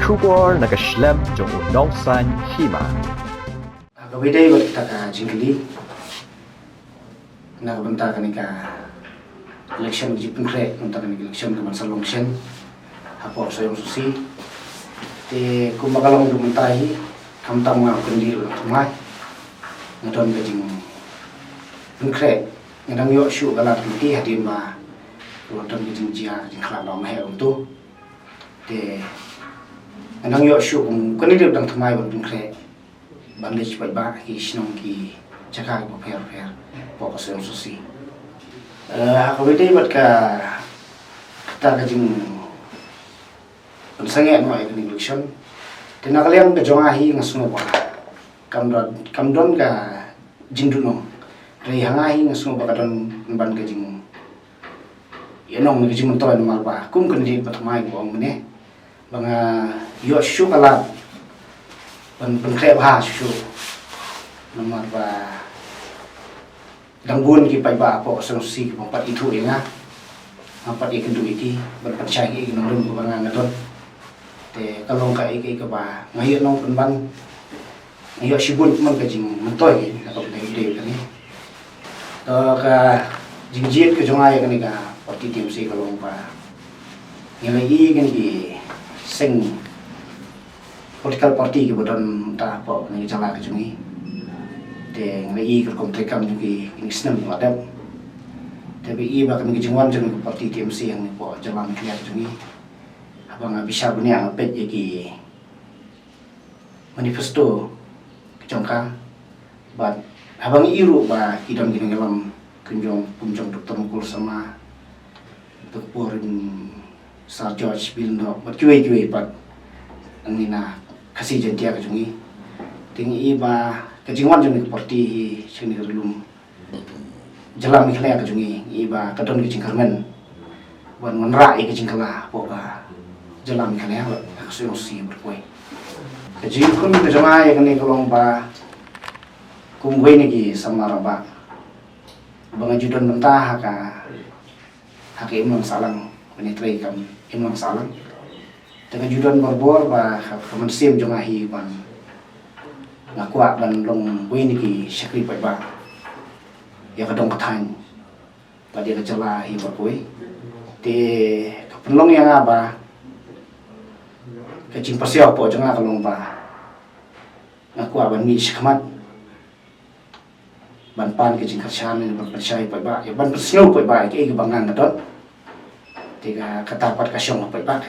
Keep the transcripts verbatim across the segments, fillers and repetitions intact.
Khubor na ka shlem jong u nongsan hima. Ha kaba ïadei bad kata ka jingkylli na ka bynta kane ka election ka jingpynkhreh, bynta kane ka election ka ban sa long shen hapoh Sohiong Sohsi. Te kumba ka long mynta hi, khamtam nga u kandidate thymmai, nga don ka jingpynkhreh, nga dang ïoh shuh ka lad kynti hadien ba ka don ka jingjia ka jingkhlad lawmheh kumto. Te nga dang ïoh shuh kum u kandidate dang thymmai ban pynkhreh ban leit paidbah ki shnong ki jaka kiba pher pher hapoh ka Sohiong Sohsi. Eh, ha kaba ïadei bad ka, kata ka jingpynsangeh noh ïa kane ka election, te na ka liang ka jong nga hi nga sngew ba kam don, kam don ka jingduhnong. Hynrei ha nga hi nga sngew ba ka don pynban ka jingïainong ne ka jingmyntoi namar ba kum u kandidate ba thymmai, kumba ong mynne, ba nga ïoh shuh ka lad ban pynkhreh bha shuh shuh. Namar ba dang bun ki paidbah hapoh Sohiong Sohsi kiba ym pat ithuh ïa nga, ym pat ïakynduh ïa ki ban pynshai ïa ki nongrim kiba nga nga don. Te ka long kaei kaei kaba nga ïoh nong pynban, nga ïoh shibun pynban ka jingmyntoi na ka bynta ki briew kane. To ka jingjied ka jong nga ïa kane ka party T M C ka long ba ngi la ïohi kine ki seng political party kiba don mynta hapoh kane ka jylla ka jong ngi. Te ngi la ïohi ka rukom treikam jong ki kine ki snem kiba la dep. Te ba ïohi ba kane ka jingwan jong ka party T M C hangne hapoh jylla Meghalaya ka jong ngi, haba nga bishar bniah nga peit ïa ki manifesto ka jong ka, bad haba nga ïohi ruh ba ki don ki nongïalam kum jong, kum jong Doctor Mukul Sangma, Doctor Sir George B. Lyngdoh bad kiwei kiwei pat hangne na Khasi Jaiñtia ka jong ngi. Te ngi ïohi ba ka jingwan jong kane ka party hi sha kane ka ri lum jylla Meghalaya ka jong ngi, ngi ïohi ba ka don ka jingkyrmen ban wanrah ïa ka jingkylla hapoh ka jylla Meghalaya bad ka Sohiong Sohsi baroh kawei. Ka jingkhun ka jong nga ïa kane ka long ba kum uwei na ki samla rangbah ba nga ju don bynta ha ka, ha ka imlang sahlang, ban ïatrei kam imlang sahlang. Te nga ju don barabor ba ka, ka mynsiem jong nga hi ban, nga kwah ban long uwei na ki shakri paidbah ïa ka dong ka thaiñ bad ïa ka jylla hi baroh kawei. Te ka pynlong ïa nga ba ka jingpasiaw hapoh jong nga ka long ba nga kwah ban mih shakhmat ban pan ka jingkyrshan ne ban pynshai paidbah, ïa ban pynsngew paidbah ïa kaei kaba nga nga don. Te ka, kata pat ka shong ha paidbah.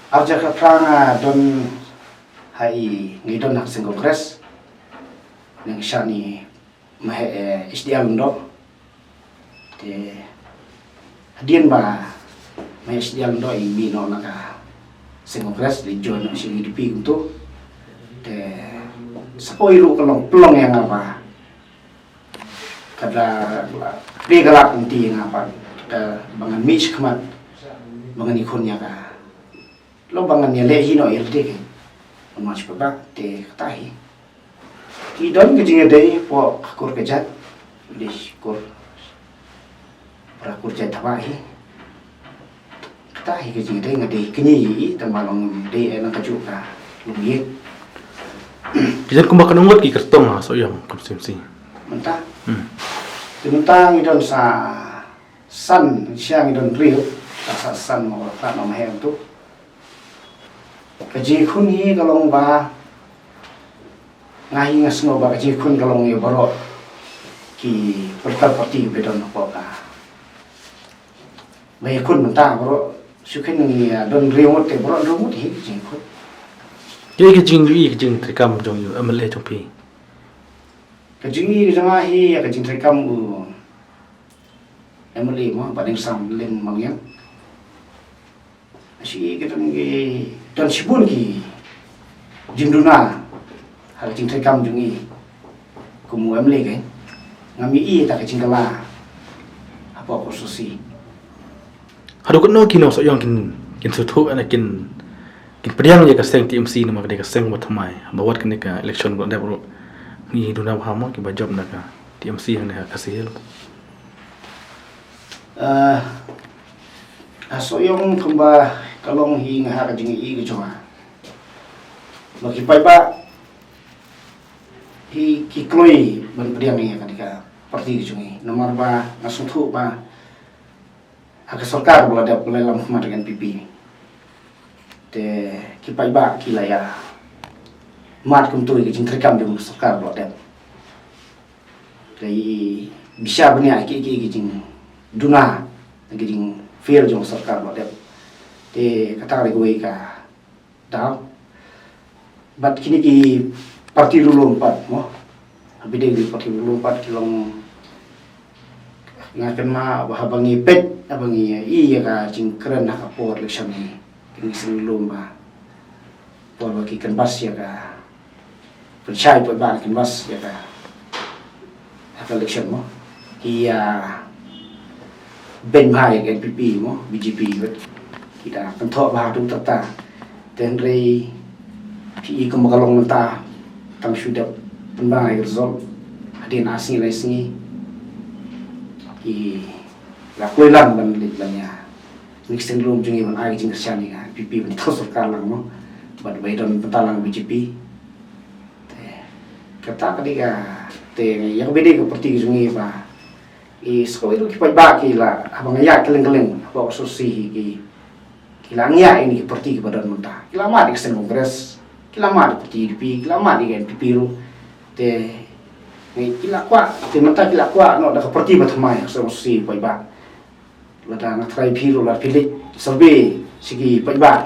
Ar hajar khatphra nga don ha i, ngi don ha ka seng Congress, ngi shah i Maheh, eh, H D R Lyngdoh. Te hadien ba Maheh H D R Lyngdoh i mih noh na ka seng Congress, i join noh sha U D P kumto. Te sa poi ruh ka long pynlong ïa nga ba ka da plie ka lad lynti ïa nga pat, ka ba ngan mih shakhmat, ba ngan ïakhun ïa ka, long ba ngan ïaleh hi noh ïa lade, ka ban wan sha paidbah. Te kata hi. Ki don ka jingïadei hapoh ka kur ka jait, lei kur, para kur jait thabah hi. Kata hi ka jingïadei, nga dei kñi ïa i, tang ba long dei, eh, nang kajuh ka longïing. Ki jan kumba katno ngut ki kyrtong ha Sohiong constituency mynta? Hmm. Te mynta ngi don sa san, sha ngi don hynriew, sa san mo, ka nong hem tu. Ka jingkhun hi ka long ba nga hi nga sngew ba ka jingkhun ka long ïa baroh ki political party ba don hapoh ka, ba ïakhun mynta baroh. Shu khein ngi, ah, don hynriew ngut te baroh hynriew ngut hi ka jingkhun. Kaei ka jing, kaei ka jingtreikam jong u M L A jong phi? Ka jing, ka jong nga hi ïa ka jingtreikam u M L A mo, Bah Dingsam Lin Malngiang. Shi ka don ki, don shibun ki jingduna ha ka jingtreikam jong i kum u M L A, kan. Ngam ïohi ta ka jingkylla hapoh ka constituency. Haduh katno ki nong Sohiong kin, kin sngewthuh ne kin, kin pdiang ïa ka seng T M C namar ka dei ka seng ba thymmai, ba wat kane ka election ba dep ruh ngi duna bha mo kiba jop na ka T M C hangne ha Khasi Hills. Eh, ha Sohiong kumba Ka long hi nga ha ka jingïohi ka jong nga ba ki paidbah hi ki kloi ban pdiang ïa kane ka party ka jong ngi. Namar ba nga sngewthuh ba ha ka sorkar ba la dep, ba la lam khmat ka N P P, te ki paidbah ki la ïa mad kumto ïa ka jingtreikam jong ka sorkar ba la dep. Te bishar bniah ki, ki, ki jingduna, ki jingfail jong ka sorkar ba la dep. Te kata ka dei kawei ka daw. Bad kine ki party ruh lum pat mo. Haba dei ki party ruh lum pat ki long, nga kynmaw ba haba ngi peit, haba ngi ïohi ïa ka jingkren ha ka por election hi, kine ki seng lum ba por ba ki canvass ïa ka, pynshai pat ba canvass ïa ka, ha ka election mo, ki ïa beiñ bha ïa ka N P P mo, B J P bad ki da kynthoh bha tu tata. Te hynrei phi i kumba ka long mynta, tang shu dep pynbna ïa ka result, hadien ar sngi lai sngi ki la kloi lang ban leit ban ïa mix and room jong ngi ban ai ka jingkyrshan ïa ka N P P ban ïa thaw sorkar lang mo, bad ba ïa don bynta lang B J P. Te kata ka dei ka, te ïa kaba dei ka party ka jong ngi ba i sa kawei ruh ki paidbah ki la, haba nga ïaid kylleng kylleng hapoh S O C hi, ki, ki la ngiah ïa kine ki party kiba don mynta. Ki la mad ïa ka seng Congress, ki la mad ïa ka party U D P, ki la mad ïa ka N P P ruh. Te ngi, ki la kwah, te mynta ki la kwah noh da ka party ba thymmai ha ka seng S O C paidbah. Lada nga tharai phi ruh, lada phi leit survey sha ki paidbah,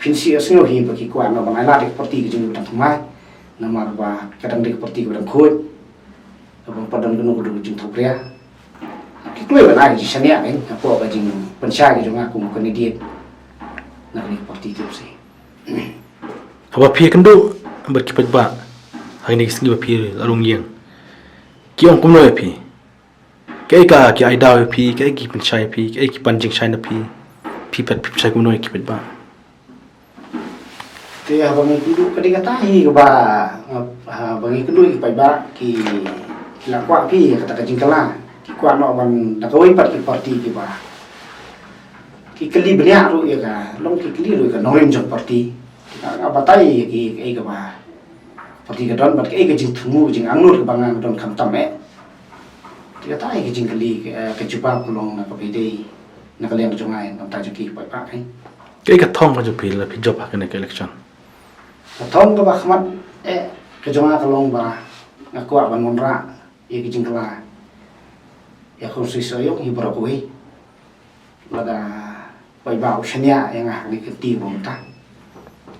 phin sa ïohsngew hi ba ki kwah noh ban ailad ïa ka party ka jong ngi ba dang thymmai. Namar ba ka dang dei ka party kaba dang khuid, kaba ym pat don kano kano ka jingthohpria. Ki kloi ban ai ka jingshaniah kein hapoh ka jingpynshai ka jong nga kum u candidate na kane ka party T M C. Haba phi ïakynduh bad ki paidbah ha kine ki sngi ba phi la rung ïing, ki ong kumno ïa phi? Kaei ka, ki ai daw ïa phi, kaei ki pynshai ïa phi, kaei ki pan jingshai na phi? Phi pat phi pynshai kumno ïa ki paidbah? Te haba ngi kynduh, ka dei kata hi kaba, haba ngi kynduh ïa ki paidbah, ki, ki la kwah phi ïa kata ka jingkylla. Ki kwah noh ban da kawei pat ki party kiba ki kylli bniah ruh ïa ka, long ki kylli ruh ïa ka nongrim jong party. Nga, nga batai ïa ki, kaei kaba party ka don bad kaei ka jingthmu, ka jingangnud kaba nga nga don khamtam eh. Te kata hi ka jingkylli, eh, ka jubab ka long na kaba ïadei na ka liang jong nga, na ka bynta jong ki paidbah kein. Kaei ka thong ka jong phi lada phi jop ha kane ka election? Ka thong kaba khmat eh ka jong nga ka long ba nga kwah ban wanrah ïa ka jingkylla ïa ka constituency Sohiong hi baroh kawei. Lada paidbah u shaniah ïa nga ha kane ka kynti ba mynta.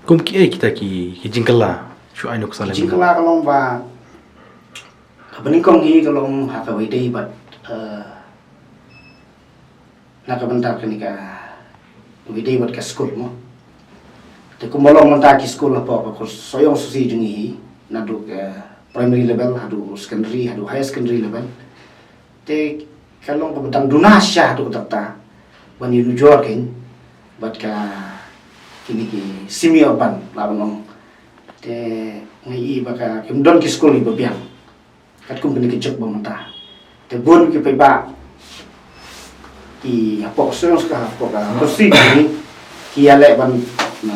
Kum kiei kita ki, ki jingkylla, shu ai nuksa lem? Ki jingkylla ka long ba, kaba nyngkong hi ka long ha kaba ïadei bad, eh, na ka bynta kane ka, kaba ïadei bad ka skul mo. Te kumba long mynta ki skul hapoh ka Sohiong S O C jong ngi hi, naduh ka primary level haduh secondary, haduh higher secondary level. Te ka long kaba dang duna shisha haduh katta katta ban ïanujor kein bad ka, kine ki semi urban lah ban ong. Te nga i ba ka, kim don ki skul kiba biang katkum kine ki juk ba mynta. Te bun ki paidbah ki hapoh Sohiong, ka hapoh ka Khasi ki, ki ïaleh ban, na,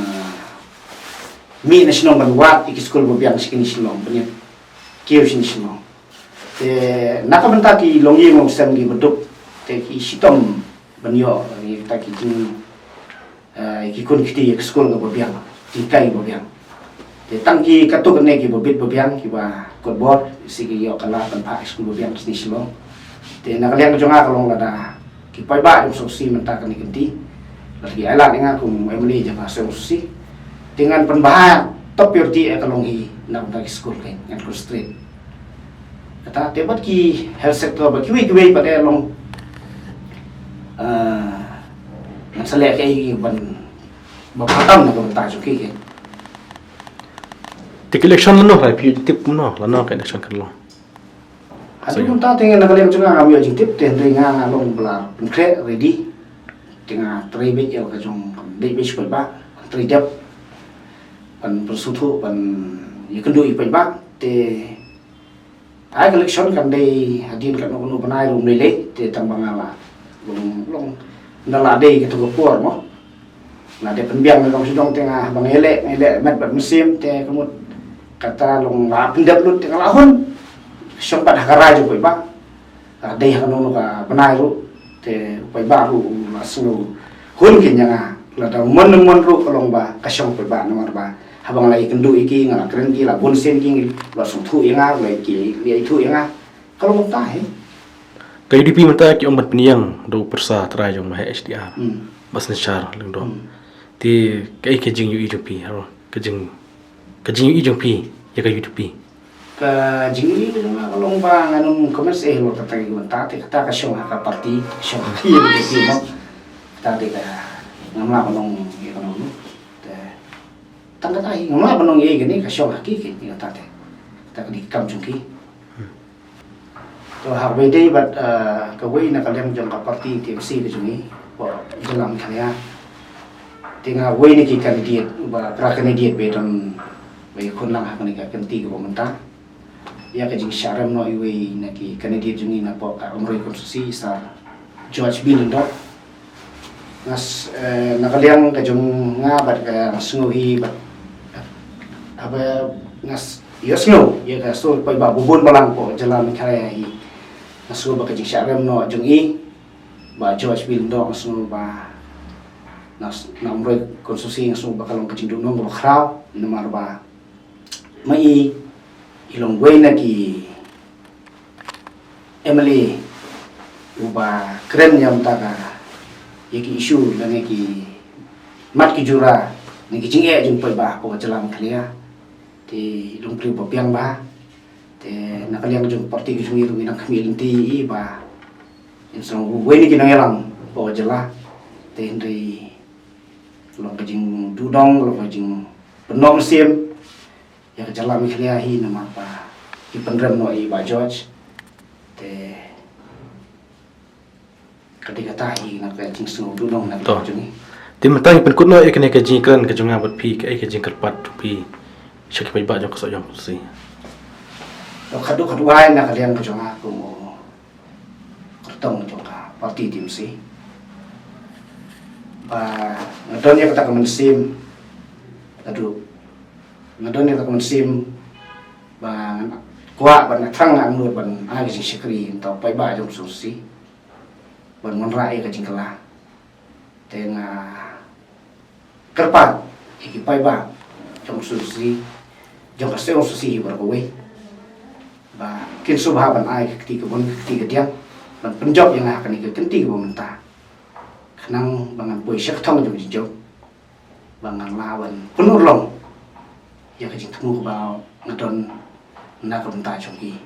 mih na shnong ban wad ïa ki skul ba biang sha kine ki shnong, ban ïa kiew sha kine ki shnong. Te na ka bynta ki longïing longsem kiba duk, te ki shitom ban ïoh ïa kita ki jing, eh, ki khun kti ïa ka skul kaba biang, jinghikai ba biang. Te tang ki katto katne kiba bit ba biang kiba kut bor, shi ki ïoh kylla ban phah skul ba biang sha kine ki shnong. Te na ka liang ka jong nga ka long lada ki paidbah jong Sohiong S O C mynta kane ka kynti, lada ki ailad ïa nga kum M L A jong ka Sohiong S O C, te ngan pynbha top priority eh ka long hi na ka bynta ki skul kein, ngan concentrate. Kata te bad ki health sector bad kiwei kiwei pat eh long, eh, ngan sa leh kaei ban ba phatam na ka bynta jong ki kein. Te ka election lano, hynrei phi tip kumno lano ka election kan long? Haduh mynta te na ka liang jong nga ngam ïoh jingtip, te hynrei nga nga long ba la pynkhreh ready. Te nga trei beit ïa la ka jong, dei beit sha paidbah, trei dep ban pynsngewthuh, ban ïakynduh ïa paidbah. Te ai ka election kan dei hadien katno katno bnai ruh ym lei lei, te tang ba nga la long, long, ynda la dei kato ka por mo. Nga dei pynbiang na dong sdang te nga ba nga leh, nga leh met bad mynsiem te ka mut kata long la pyndep lut te nga la hun. Shong pat ha ka rai jong paidbah. Ka dei ha kano kano ka bnai ruh te paidbah ruh la sngew hun kin ïa nga. Lada mon mon ruh ka long ba ka shong paidbah namar ba haba nga la ïakynduh ïa ki, nga la kren ki, la bun sien ki, la sngewthuh ïa nga, la ki la ïathuh ïa nga. Ka long mynta hi. Ka U D P mynta ki ong ban pynïeng da u pyrsa trai jong ma ha H D R. Hmm. Ba synshar lyngdoh. Hmm. Te kaei ka jingïohi jong phi, ha, ka jing, ka jingïohi jong phi ïa ka U D P? Ka jingïohi jong nga ka long ba ngan ym comment shuh halor kata ka mynta te kata ka shong ha ka party, ka shong ha ki U D P mo. Kata te ka ngam lah ban ong ïa kano kano. Te tang kata hi ngam lah ban ong ïa kane ka shong ha ki ki kata te. Kata ka dei ka kam jong ki. To ha kawei de bad, eh, kawei na ka liang jong ka party T M C ka jong ngi, hapoh jylla Meghalaya. Te nga wei na ki candidate, ba para candidate ba don ba ïakhun lang ha kane ka kynti kaba mynta. Ïa ka jingshah rem noh iwei na ki candidate jong ngi napoh ka Umroi constituency, Sir George B Lyngdoh. Nga s-, eh, na ka liang ka jong nga bad ka nga sngew hi bad, eh, haba nga s-, ïohsngew ïa ka sur paidbah ba bun balang hapoh jylla Meghalaya hi. Nga sngew ba ka jingshah rem noh jong i Bah George B Lyngdoh, nga sngew ba na s-, na Umroi constituency nga sngew ba ka long ka jingduhnong kaba khraw namar ba ma i i long wei na ki M L A uba kren ïa mynta ka, ïa ki issue lane ki mat ki jura ne ki jingeh jong paidbah hapoh ka jylla Meghalaya. Te i long briew ba biang bha. Te na ka liang jong party ka jong ngi ruh ngi dang khmih lynti ïa i ba in sa long wei na ki nongïalam hapoh ka jylla. Te hynrei long ka jingduhnong, long ka jingpynnoh mynsiem ïa ka jylla Meghalaya hi namar ba ki pynrem noh ïa i Bah George. Te ka dei kata hi na ka jingsngewduhnong na ka jong ngi. Te mynta ngi pynkut noh ïa kane ka jingkren ka jong nga bad phi, kaei ka jingkyrpad jong phi sha ki paidbah jong ka Sohiong constituency? To, khadduh khadwai na ka liang ka jong nga kum u kyrtong jong ka party T M C, ba nga don ïa kata ka mynsiem, khadduh nga don ïa kata ka mynsiem ba nga kwah ban nga thrang nga angnud ban ai ka jingshakri ïa u paidbah jong ka constituency ban wanrah ïa ka jingkylla. Te nga kyrpad ïa ki paidbah jong ka constituency, jong ka Sohiong constituency hi baroh kawei ba kin sngewbha ban ai ka kti ka bun ka kti ka diang ban pynjop ïa nga ha kane ka kynti kaba mynta, khnang ba ngan poi sha ka thong jong ka jingjop, ba ngan lah ban pynurlong ïa ka jingthmu kaba nga don na ka bynta jong ki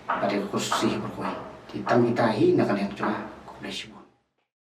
bad ïa ka constituency hi baroh kawei. Te tang kita hi na ka liang jong nga. Khublei shibun.